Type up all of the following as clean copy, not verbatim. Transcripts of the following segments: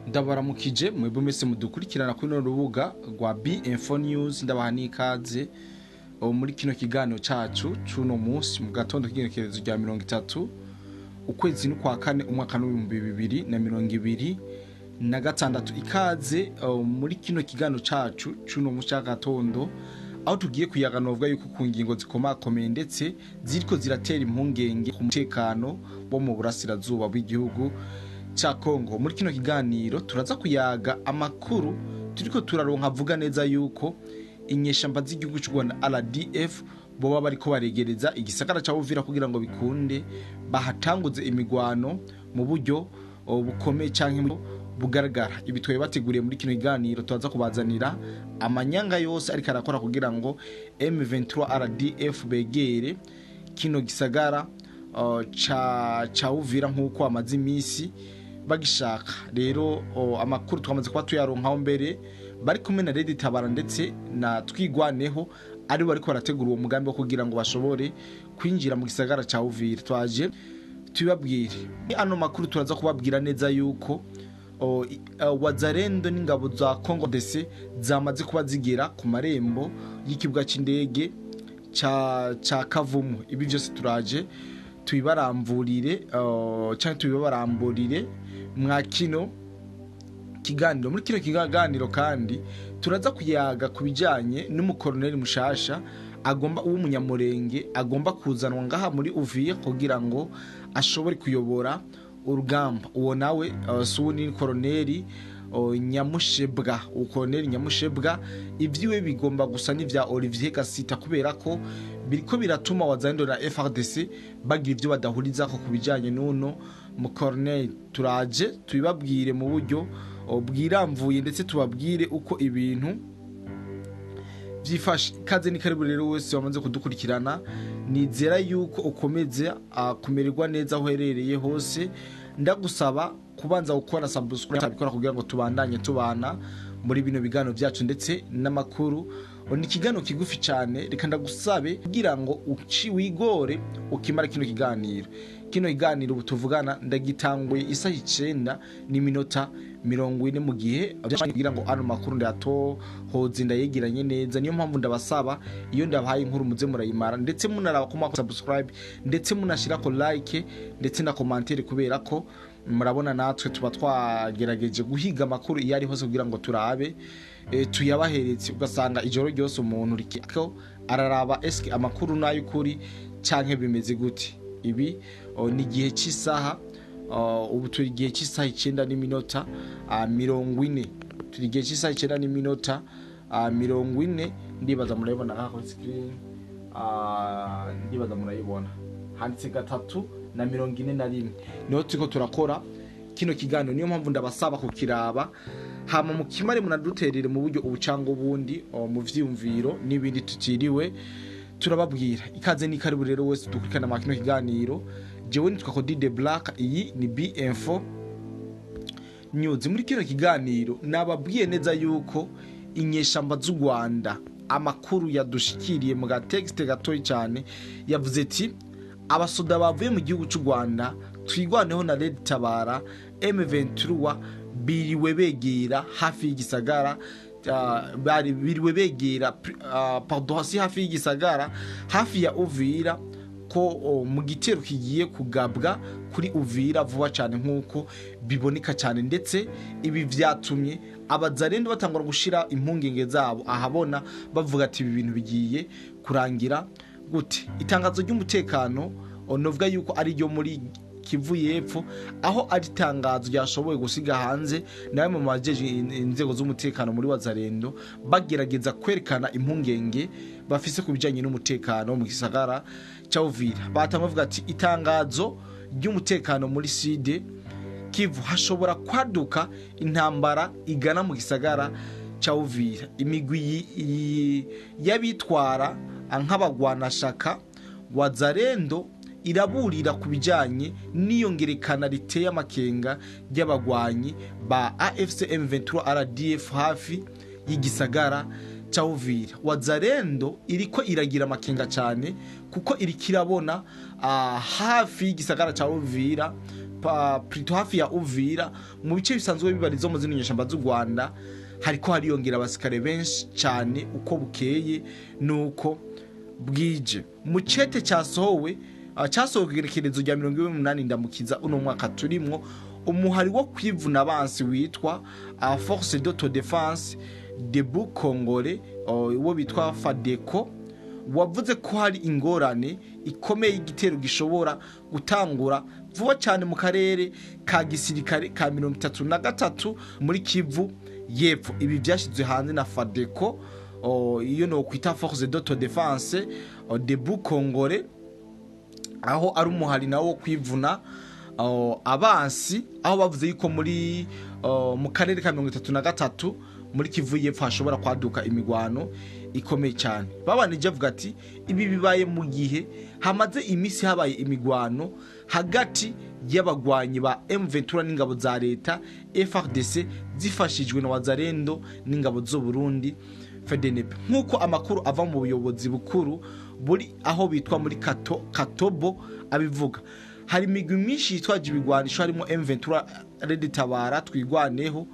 Ndabaramukije mwebwe mwese mudukurikirana kuri runo rubuga rwa B-Info News. Ndabaha n'ikaze muri kino kiganiro cacu c'uno munsi mu gatondo k'igenekerezo rya 30 ukwezi n'ukwa kane, umwaka w'2026. Ikaze muri kino kiganiro cacu c'uno munsi c'agatondo, aho tugiye kuyaga novuga yuko ku ngingo zikomakomeye ndetse ziriko ziratera impungenge ku mutekano wo mu burasirazuba bw'igihugu ca Kongo. Muri kino kiganiro turaza kuyaga amakuru turiko turaronka avuga neza yuko inyeshamba z'igihugu c'u Rwanda RDF boba bariko baregereza igisagara ca Uvira kugira ngo bikunde bahatanguze imigwano mu buryo bukomeye canke bugaragara. Ibi twari bateguriye muri kino kiganiro, turaza kubazanira amanyanga yose ariko arakora kugira ngo M23 RDF begere kino gisagara ca Uvira nk'uko amaze iminsi bagishaka. Rero amakuru twamaze kuba tuyaronkaho mbere bari kumwe na Red Tabara ndetse na Twigwaneho, ari bariko barategura uwo mugambi wo kugira ngo bashobore kwinjira mu gisagara ca Uvira. Twaje tubabwire ano makuru. Turaza kubabwira neza yuko Wazalendo n'ingabo za Congo DC zamaze kuba zigera ku marembo y'ikibuga c'indege ca Kavumu. Ibi byose turaje tubibaramvurire canke tubibaramburire mwa kino kiganiro. Muri kino kiganiro kandi turaza kuyaga ku bijanye n'umukoroneli mushasha agomba w'umunyamurenge agomba kuzanwa ngaha muri Uvira kugira ngo ashobore kuyobora urugamba. Uwo nawe si uwundi, ni koroneli Nyamushebwa. Ukoroneli Nyamushebwa ibyiwe bigomba gusa n'ivya Olivier Gasita, kubera ko biriko biratuma Wazalendo na FARDC bagira ivyo badahurizako ku bijanye n'uno mukoroneli. Turaje tubibabwire mu buryo bwiramvuye, ndetse tubabwire uko ibintu byifashe. Ikaze ni karibu rero wese wamaze kudukurikirana. Nizera yuko ukomeze kumererwa neza aho uherereye hose. Ndagusaba kubanza gukora subscribe bikora kugira ngo tubandanye tubana muri bino biganiro byacu ndetse n'amakuru. Ni ikiganiro kigufi cyane. Reka ndagusabe kugira ngo uci wigore ukimara kino kiganiro. Kino kiganiro ubu tuvugana ndagitanguye isaha 9:40, mu gihe kugira ngo ano makuru ndayatohoze, ndayegeranye neza. Niyo mpamvu ndabasaba, iyo ndabahaye inkuru muze murayimara, ndetse munaraba ko mwakora subscribe, ndetse munashirako like ndetse na commentaire, kubera ko murabona natwe tuba twagerageje guhiga amakuru iyo ari hose kugira ngo turabe tuyabaheretse. Ugasanga ijoro ryose umuntu riko araraba eske amakuru n'ay'ukuri canke bimeze gute. Ibi ni igihe cy'isaha, ubu turi igihe cy'isaha 9:40. Turi igihe cy'isaha 9:40. Ndibaza murayibona ngaha kuri screen. Ndibaza murayibona, handitse 3:41, niho turiko turakora kino kiganiro. Niyo mpamvu ndabasaba kukiraba, hama mukimare munaduterere mu buryo ubu cyangwa ubundi, mu vyiyumviro n'ibindi tutiriwe turababwira. Ikaze ni karibu rero wese dukurikirana mwa kino kiganiro. Jewe nitwa Cody de Black, iyi ni B-Info News. Muri kino kiganiro nababwiye neza yuko inyeshamba z'u Rwanda, amakuru yadushikiriye mu gatexte gatoyi cyane, yavuze ati abasoda bavuye mu gihugu cy'u Rwanda, Twigwaneho na Red Tabara, M23 biriwe begera hafi y'igisagara, bari biriwe begera, pardon, si hafi y'igisagara, hafi ya Uvira, ko mu gitero kigiye kugabwa kuri Uvira vuba cyane nk'uko biboneka cyane. Ndetse ibi vyatumye abazarendo batangura gushira impungenge zabo ahabona, bavuga ati ibi bintu bigiye kurangira gute? Itangazo ry'umutekano novuga yuko ari ryo muri Kivu y'Epfo, aho ari itangazo ryashoboye gusiga hanze nawe mu bajeje inzego z'umutekano muri Wazarendo, bagerageza kwerekana impungenge bafise ku bijanye n'umutekano mu gisagara ca Uvira. Batanga bavuga ati itangazo ry'umutekano muri Sud Kivu, hashobora kwaduka intambara igana mu gisagara ca Uvira. Imigwi y'abitwara nk'abagwanashaka Wazarendo iraburira ku bijyanye n'iyongerekana riteye amakenga ry'abagwanyi ba AFC M23 RDF hafi y'igisagara ca Uvira. Wazarendo iriko iragira amakenga cyane kuko iriko irabona hafi y'igisagara ca Uvira. Plutôt hafi ya Uvira, mu bice bisanzwe bibarizwa mu zindi nyeshamba z'u Rwanda, hariko hariyongera abasikare benshi cyane uko bukeye nuko bwije. Mu cete cyasohowe, cyasohowe ku igerekerezo rya 28 Ndamukiza uno mwaka turimwo, umuhari wo kwivuna abansi witwa Force d'autodéfense Debout Congolais, uwo bitwa FADECO, wavuze ko hari ingorane ikomeye y'igitero gishobora gutangura vuba cyane mu karere ka gisirikare ka 33 muri Kivu y'Epfo. Ibi byashyizwe hanze na FADECO, iyo no kwita Force d'autodéfense Debout Congolais, aho ari umuhari nawo wo kwivuna abansi, aho bavuze yuko muri mu karere ka 33 muri Kivu y'Epfo hashobora kwaduka imigwano ikomeye cyane. Babanije avuga ati ibi bibaye mu gihe hamaze iminsi habaye imigwano hagati y'abagwanyi ba M23 n'ingabo za leta FARDC zifashijwe na Wazalendo n'ingabo z'u Burundi FDNB, nk'uko amakuru ava mu buyobozi bukuru buri aho bitwa muri Katobo abivuga. Hari imigwi myinshi yitwaje ibigwanisho, harimo M23, Red Tabara, Twigwaneho,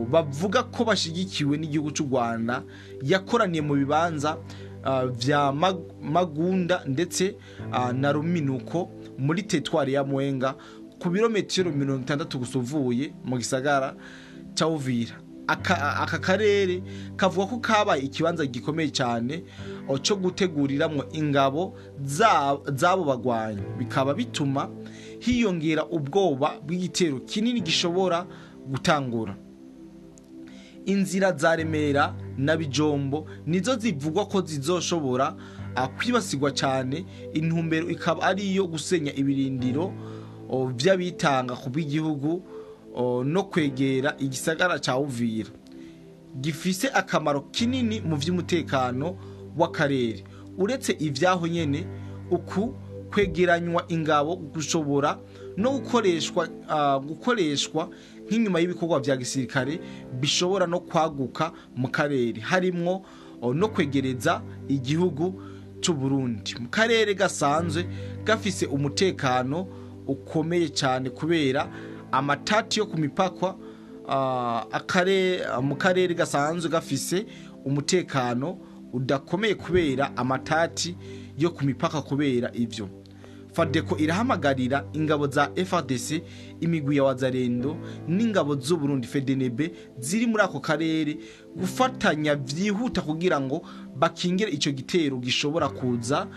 bavuga ko bashigikiwe n'igihugu cy'u Rwanda, yakoraniye mu bibanza vya Magunda ndetse na Ruminuko muri teritwari ya Mwenga, ku birometero 60 gusa uvuye mu gisagara cya Uvira. Aka karere kavuga ko kabaye ikibanza gikomeye cyane cyo guteguriramwo ingabo z'abo bagwanyi, bikaba bituma hiyongera ubwoba bw'igitero kinini gishobora gutangura. Inzira za Remera na Bijombo nizo zivugwa ko zizoshobora kwibasirwa cyane, intumbero ikaba ari iyo gusenya ibirindiro vy'abitanga ku bw'igihugu no kwegera igisagara ca Uvira gifise akamaro kinini mu vy'umutekano w'akarere. Uretse ivyaho nyene, uku kwegeranywa ingabo gushobora no gukoreshwa nk'inyuma y'ibikorwa vya gisirikare bishobora no kwaguka mu karere, harimwo no kwegereza igihugu c'u Burundi mu karere gasanzwe gafise umutekano ukomeye cyane kubera amatati yo ku mipaka. Mu karere gasanzwe gafise umutekano udakomeye kubera amatati yo ku mipaka. Kubera ivyo, FADECO irahamagarira ingabo za FARDC, imigwi ya Wazalendo n'ingabo z'u Burundi FDNB ziri muri ako karere gufatanya vyihuta kugira ngo bakingire ico gitero gishobora kuza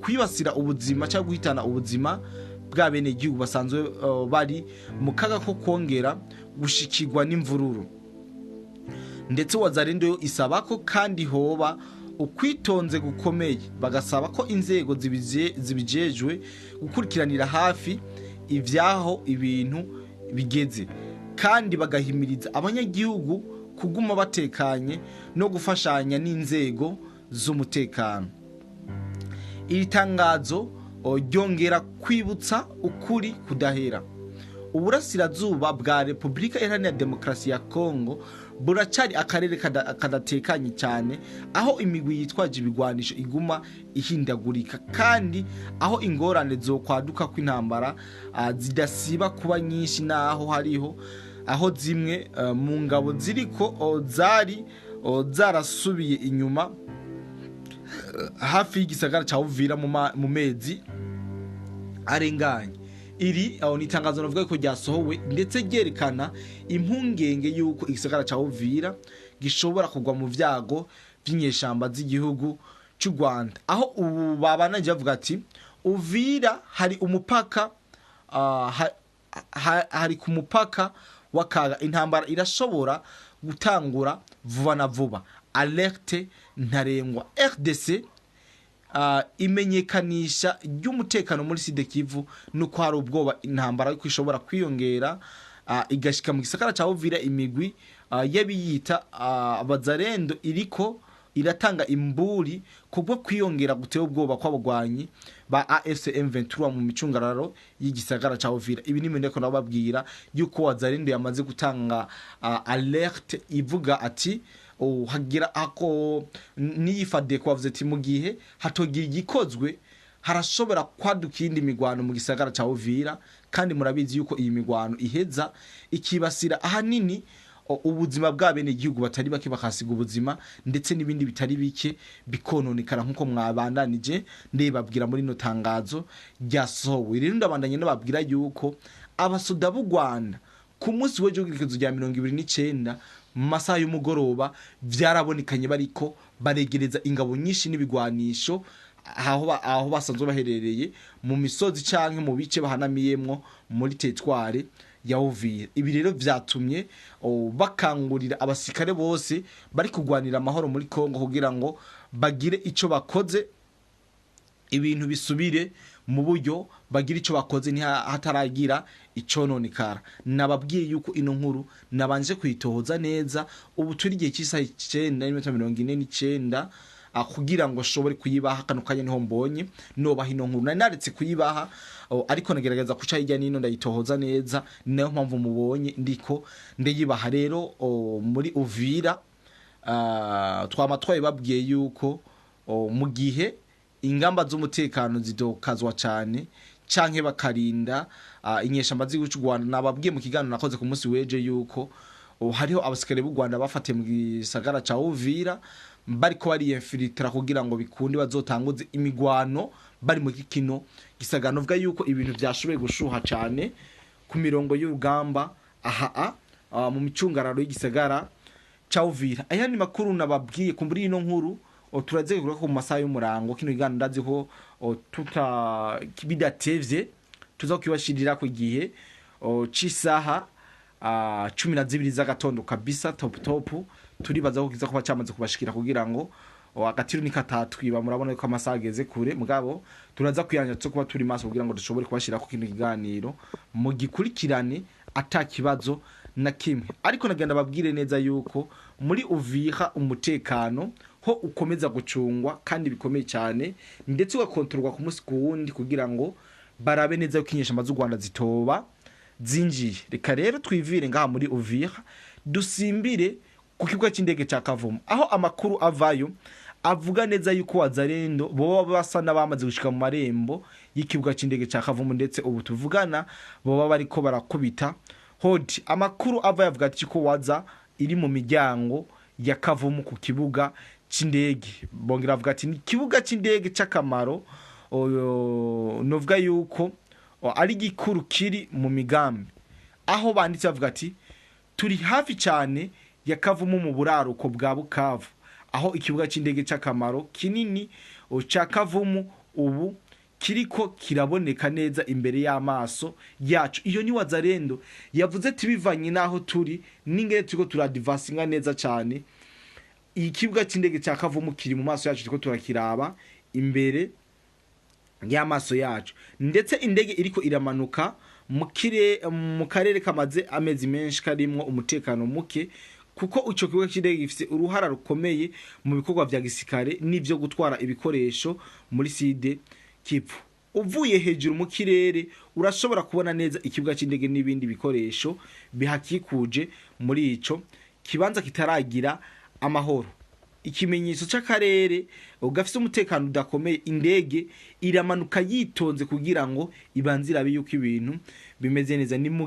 kwibasira ubuzima cyangwa guhitana ubuzima bwa bene igihugu basanzwe bari mu kaga ko kongera gushikirwa n'imvururu. Ndetse Wazalendo yo isaba ko kandi hoba ukwitonze gukomeye, bagasaba ko inzego zibijejwe gukurikiranira hafi ivyaho ibintu bigeze, kandi bagahimiriza abanyagihugu kuguma batekanye no gufashanya n'inzego z'umutekano. Iri tangazo ryongera kwibutsa ukuri kudahera: uburasirazuba bwa Repubulika Iharanira Demokarasi ya Kongo buracari akarere kadatekanye cyane, aho imigwi yitwaje ibigwanisho iguma ihindagurika, kandi aho ingorane zo kwaduka kw'intambara zidasiba kuba nyinshi, naho hariho aho zimwe mu ngabo ziriko zari zarasubiye inyuma hafi y'igisagara ca Uvira mu mezi arenganye. Iri aho ni itangazo navuga ko ryasohowe ndetse ryerekana impungenge y'uko igisagara ca Uvira gishobora kugwa mu vyago vy'inyeshamba z'igihugu cy'u Rwanda, aho ubu babanaje bavuga ati Uvira hari umupaka, hari ku mupaka w'akaga, intambara irashobora gutangura vuba na vuba. Alerte ntarengwa RDC, imenyekanisha ry'umutekano muri Sud Kivu nuko hari ubwoba intambara yuko ishobora kwiyongera igashika mu gisagara ca Uvira. Imigwi y'abiyita abazarendo iriko iratanga imburi kubwo kwiyongera guteye ubwoba kw'abagwanyi ba AFC M23 mu micungararo y'igisagara ca Uvira. Ibi ni ndeko nababwira yuko Wazalendo yamaze gutanga alerte ivuga ati hagira ako n'iyi FADECO bavuze ati mu gihe hatogira igikozwe, Harashobora kwaduka iyindi migwano mu gisagara ca Uvira, kandi murabizi yuko iyi migwano iheza ikibasira ahanini ubuzima bwa bene igihugu, batari bake bakasiga ubuzima, ndetse n'ibindi bitari bike bikononekara, nk'uko mwabandanije ndebabwira muri ino tangazo ryasohowe. Rero ndabandanye nababwira yuko abasoda b'u Rwanda ku munsi w'ejo w'igerekezo rya 29 mu masaha y'umugoroba vyarabonekanye bariko baregereza ingabo nyinshi n'ibigwanisho aho basanzwe baherereye mu misozi canke mu bice bahanamiyemwo muri teritware ya Uvira. Ibi rero vyatumye bakangurira abasirikare bose bari kugwanira amahoro muri Kongo kugira ngo bagire ico bakoze, ibintu bisubire mu buryo, bagira ico bakoze hataragira icononekara. Nababwiye yuko ino nkuru nabanje kuyitohoza neza. Ubu turi igihe cy'isaha 9:49 kugira ngo nshobore kuyibaha kano kanya niho mbonye nobaha ino nkuru. Nari naretse kuyibaha, ariko nagerageza kuca hirya nino ndayitohoza neza, ni nayo mpamvu mubonye ndiko ndayibaha. Rero muri Uvira twama twabibabwiye yuko mu gihe ingamba z'umutekano zidokazwa cyane canke bakarinda inyeshamba z'igihugu cy'u Rwanda, nababwiye mu kiganiro nakoze ku munsi w'ejo yuko hariho abasikare b'u Rwanda bafatiye mu gisagara ca Uvira bariko bariyinfiltra kugira ngo bikunde bazotanguze imigwano bari muri kino gisagara. Novuga yuko ibintu vyashoboye gushuha cane ku mirongo y'urugamba aha mu micungararo y'igisagara ca Uvira. Ayandi makuru nababwiye kumburi ino nkuru turaze kuvuga ko mu masaha y'umurango kino kiganiro ndazi ko tuta bidatevye tuza kukibashirira ku gihe c'isaha 12 z'agatondo kabisa, top top. Turibaza ko kiza kuba cyamaze kubashikira kugira ngo agatiro nikatatwiba. Murabona ko amasaha ageze kure, mugabo turaza kwiyanja cyo kuba turi maso kugira ngo dushobore kubashira ku kino kiganiro mu gikurikirane ata kibazo na kimwe. Ariko nagenda babwire neza yuko muri Uvira umutekano ho ukomeza gucungwa kandi bikomeye cyane, ndetse ugakontorwa ku munsi ku wundi kugira ngo barabe neza yuko inyeshamba z'u Rwanda zitoba zinjiye. Reka rero twivire ngaha muri Uvira, dusimbire ku kibuga cy'indege cya Kavumu, aho amakuru avayo avuga neza yuko Wazalendo boba basa n'abamaze gushika mu marembo y'ikibuga cy'indege cya Kavumu, ndetse ubu tuvugana boba bariko barakubita hodi. Amakuru ava yavuga ati ko Waza iri mu miryango ya Kavumu ku kibuga cy'indege. Bongera bavuga ati ni ikibuga cy'indege cy'akamaro, novuga yuko ari gikuru kiri mu migambi, aho banditse bavuga ati turi hafi cyane ya Kavumu mu buraruko bwa Bukavu, aho ikibuga cy'indege cy'akamaro kinini ca Kavumu ubu kiriko kiraboneka neza imbere y'amaso yacu. Iyo ni Wazalendo yavuze ati bivanye n'aho turi n'ingene turiko turadivasinga neza cyane, ikibuga cy'indege cya Kavumu kiri mu maso yacu, turiko turakiraba imbere y'amaso yacu, ndetse indege iriko iramanuka mu karere kamaze amezi menshi karimwo umutekano muke, kuko ico kibuga cy'indege gifise uruhara rukomeye mu bikorwa vya gisirikare n'ivyo gutwara ibikoresho muri Sud Kivu. Uvuye hejuru mu kirere urashobora kubona neza ikibuga cy'indege n'ibindi bikoresho bihakikuje muri ico kibanza kitaragira amahoro, ikimenyetso c'akarere gafise umutekano udakomeye. Indege iramanuka yitonze kugira ngo ibanze irabe yuko ibintu bimeze neza. Ni mu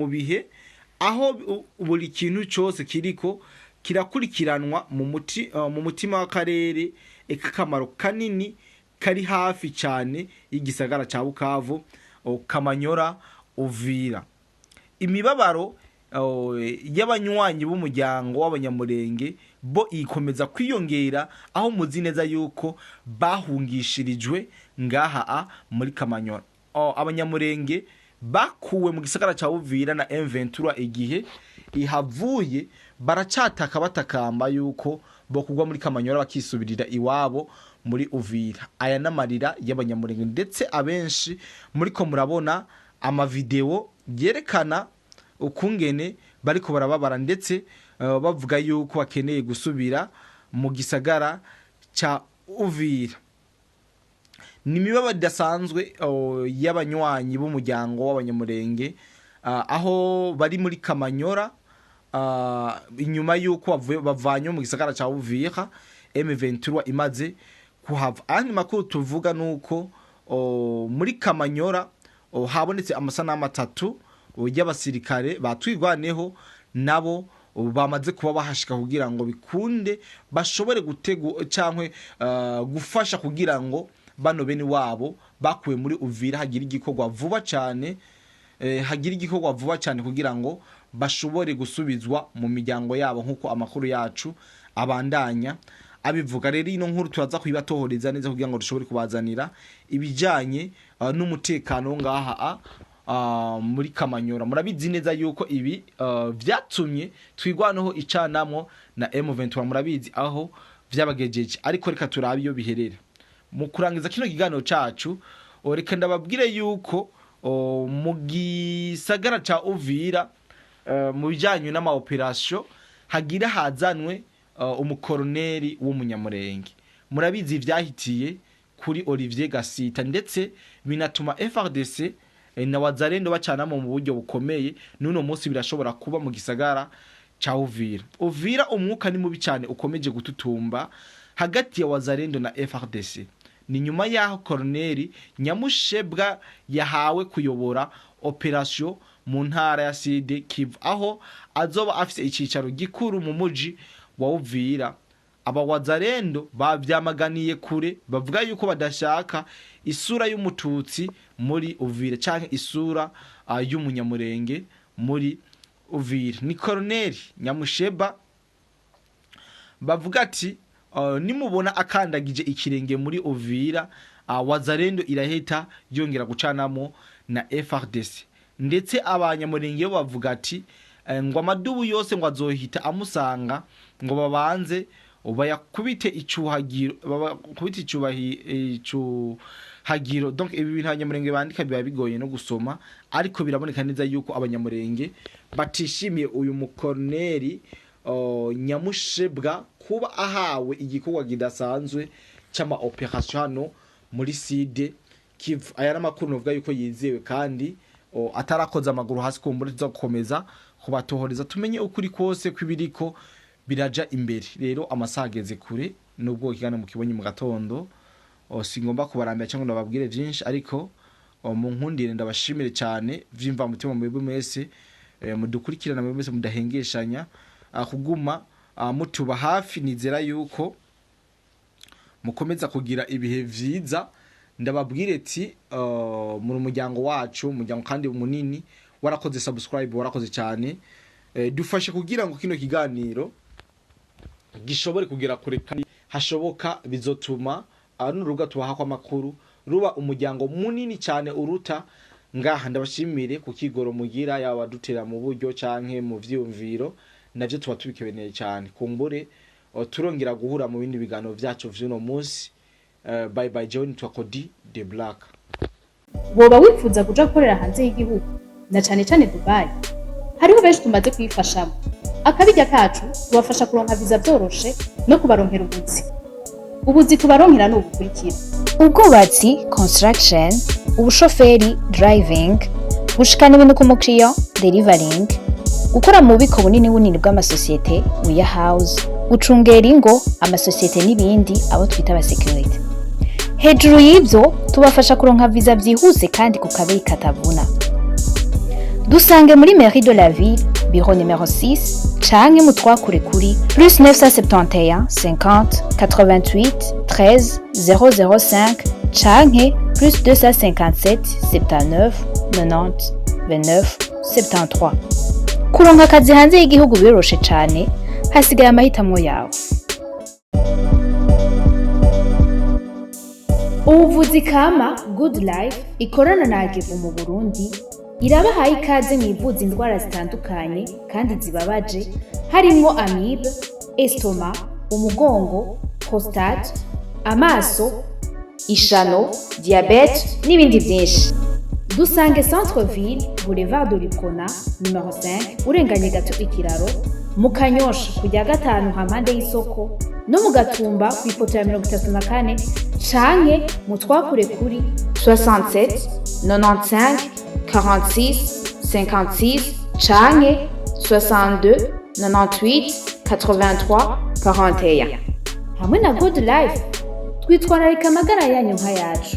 bihe aho buri kintu cose kiriko kirakurikiranwa mu mutima w'akarere k'akamaro kanini kari hafi cyane y'igisagara ca Bukavu, Kamanyora, Uvira. Imibabaro y'abanywanyi b'umuryango w'Abanyamurenge bo ikomeza kwiyongera, aho muzi neza yuko bahungishirijwe ngaha muri Kamanyora. Abanyamurenge bakuwe mu gisagara ca Uvira na M23 igihe ihavuye baracataka batakamba yuko bo kugwa muri Kamanyora bakisubirira iwabo muri Uvira. Aya n'amarira y'Abanyamurenge, ndetse abenshi muriko murabona amavideo yerekana ukungene bariko barababara, ndetse bavuga yuko bakeneye gusubira mu gisagara ca Uvira. Ni imibabaro idasanzwe y'abanywanyi b'umuryango w'Abanyamurenge aho bari muri Kamanyora inyuma y'uko bavanywe mu gisagara ca Uvira M23 imaze kuhava. Ayandi makuru tuvuga nuko muri Kamanyora habonetse amasanamu atatu y'abasirikare batwigwaneho nabo bamaze kuba bahashika kugira ngo bikunde bashobore gutegu cyangwa gufasha kugira ngo bano bene wabo bakuwe muri Uvira hagira igikorwa vuba cyane, hagira igikorwa vuba cyane kugira ngo bashobore gusubizwa mu miryango yabo, nk'uko amakuru yacu abandanya abivuga. Rero ino nkuru turaza kuyibatohoreza neza kugira ngo dushobore kubazanira ibijyanye n'umutekano ngaha muri Kamanyora. Murabizi neza yuko ibi vyatumye twigwanaho icanamwo na M23. Murabizi aho vyabagejeje, ariko reka turabe iyo biherera. Mu kurangiza kino kiganiro cacu, reka ndababwire yuko mu gisagara ca Uvira, mu bijanye n'ama opération, hagira hazanwe umukoroneri w'Umunyamurenge. Murabizi vyahitiye kuri Olivier Gasita, ndetse binatuma FARDC na Wazalendo bacanamo mu buryo bukomeye. N'uno munsi birashobora kuba mu gisagara ca Uvira. Uvira umwuka ni mubi cyane ukomeje gututumba hagati ya Wazalendo na FARDC. Ni nyuma y'aho Koroneri Nyamushebwa yahawe kuyobora opération mu ntara ya Sud Kivu, aho azoba afise icicaro gikuru mu muji wa Uvira. Aba Wazalendo bavyamaganiye kure, bavuga yuko badashaka isura y'Umututsi muri Uvira canke isura y'Umunyamurenge muri Uvira. Ni Koroneri Nyamusheba bavuga ati nimubona akandagije ikirenge muri Uvira, Wazalendo irahita yongera gucanamo na FARDC. Ndetse Abanyamurenge bo bavuga ati ngo amadubu yose ngo azohita amusanga, ngo babanze bayakubite icuhagiro, babakubite icuhagiro. Donc ibi bintu Abanyamurenge bandika biba bigoye no gusoma, ariko biraboneka neza yuko Abanyamurenge batishimiye uyu mukoroneri Nyamushebwa kuba ahawe igikorwa kidasanzwe c'ama opération hano muri Sud Kivu. Aya n'amakuru novuga yuko yizewe kandi atarakoza amaguru hasi. Kumbura tuza gukomeza kubatohoreza tumenye ukuri kose kw'ibiriko biraja imbere. Rero amasaha ageze kure, nubwo ikiganiro mukibonye mu gatondo, singomba kubarambira cyangwa ngo ndababwire vyinshi, ariko munkundire ndabashimire cyane vyimva mutima mwebwe mwese mudukurikirana, mwebwe mwese mudahengeshanya kuguma mutuba hafi. Nizera yuko mukomeza kugira ibihe vyiza. Ndababwire ati muri umuryango wacu, umuryango kandi munini. Warakoze subscribe, warakoze cyane. Dufashe kugira ngo kino kiganiro gishobore kugera kure kandi hashoboka. Bizotuma n'urubuga tubaha amakuru ruba umuryango munini cyane uruta ngaha. Ndabashimire ku kigoro mugira, yaba dutera mu buryo canke mu vyiyumviro, navyo tuba tubikeneye cyane. Kumbure turongera guhura mu bindi biganiro vyacu vy'uno munsi. Bye bye. John Twakodi the Black. Woba wifuza kuja gukorera hanze y'igihugu, na cane cane Dubai? Hariho benshi tumaze kuyifashamo. Akabirya kacu tubafasha kuronka viza vyoroshe no kubaronkera ubuzi. Ubuzi tubaronkera ni ubukurikira: ubwubatsi, construction, ubushoferi, driving, gushikana ibintu ku mukiriya, delivering, gukora mu bubiko bunini bunini bw'amasosiyete, warehouse, gucungera ingo, amasosiyete n'ibindi, abo twita abasécurité. Hejuru y'ibyo, tubafasha kuronka viza byihuse kandi ku kabeyi katavuna. Dusange muri mairie de la ville, bureau numéro 6, canke mutwakure kuri plus 971 50 88 13 005 canke plus 257 79 90 29 73. Kuronka akazi hanze y'igihugu biroroshe cane, hasigaye amahitamo yawe. Ubuvuzi kama Good Life ikorana na Agevu mu Burundi irabahaye ikaze mu ivuza indwara zitandukanye kandi zibabaje, harimwo amibe, estomac, umugongo, prostate, amaso, ishano, diabète n'ibindi byinshi. Dusange Centre Ville, Boulevard de l'Uprona numéro 5, urenganye gato ikiraro, mu Kanyosha kujya gatanu hampande y'isoko, no mu Gatumba ku ipoto ya 34, canke mu twakure kuri 67 95 46 56 canke 62 98 83 41. Hamwe na Good Life twitwararika amagara yanyu nk'ayacu.